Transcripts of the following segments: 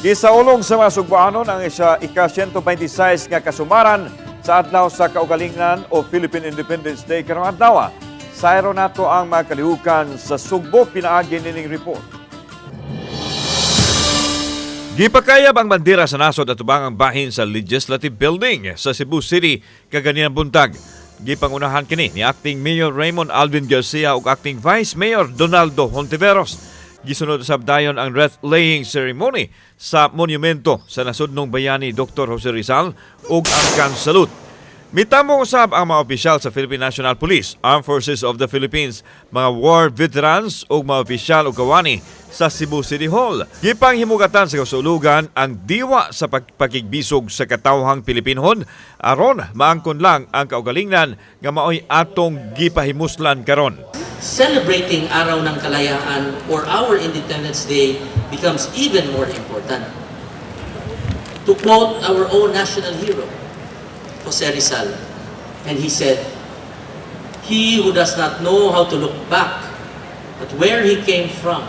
Gisaulog sa mga Sugboanon ang isa ika-126 nga kasumaran sa Adlaw sa Kaugalingnan o Philippine Independence Day karong adlaw. Sayro nato ang mga kalihukan sa Sugbo pinaagi nining report. Gipakayab ang bandera sa nasod atubang ang bahin sa Legislative Building sa Cebu City kaganina buntag. Gipangunahan kini ni Acting Mayor Raymond Alvin Garcia ug Acting Vice Mayor Donaldo Hontiveros. Gisunod usab dayon ang wreath laying ceremony sa monumento sa nasudnong bayani Dr. Jose Rizal ug ang gun salute. Mitambong usab ang mga opisyal sa Philippine National Police, Armed Forces of the Philippines, mga war veterans ug mga opisyal ug kawani sa Cebu City Hall. Gipanghimugatan sa kasaulugan ang diwa sa pagpakigbisog sa katawhang Pilipinhon aron maangkon lang ang kaugalingnan nga maoy atong gipahimuslan karon. Celebrating Araw ng Kalayaan or our Independence Day becomes even more important. To quote our own national hero, Jose Rizal, and he said, "He who does not know how to look back at where he came from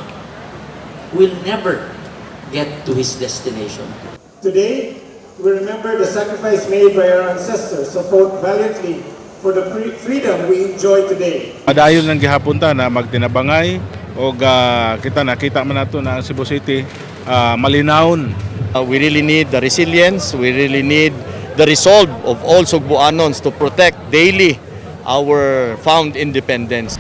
will never get to his destination." Today, we remember the sacrifice made by our ancestors who fought valiantly for the freedom we enjoy today. Padayon lang gihapon ta na magtinabangay og kita nakita man nato na ang Cebu City malinawon. We really need the resilience, we really need the resolve of all Sugbuanons to protect daily our found independence.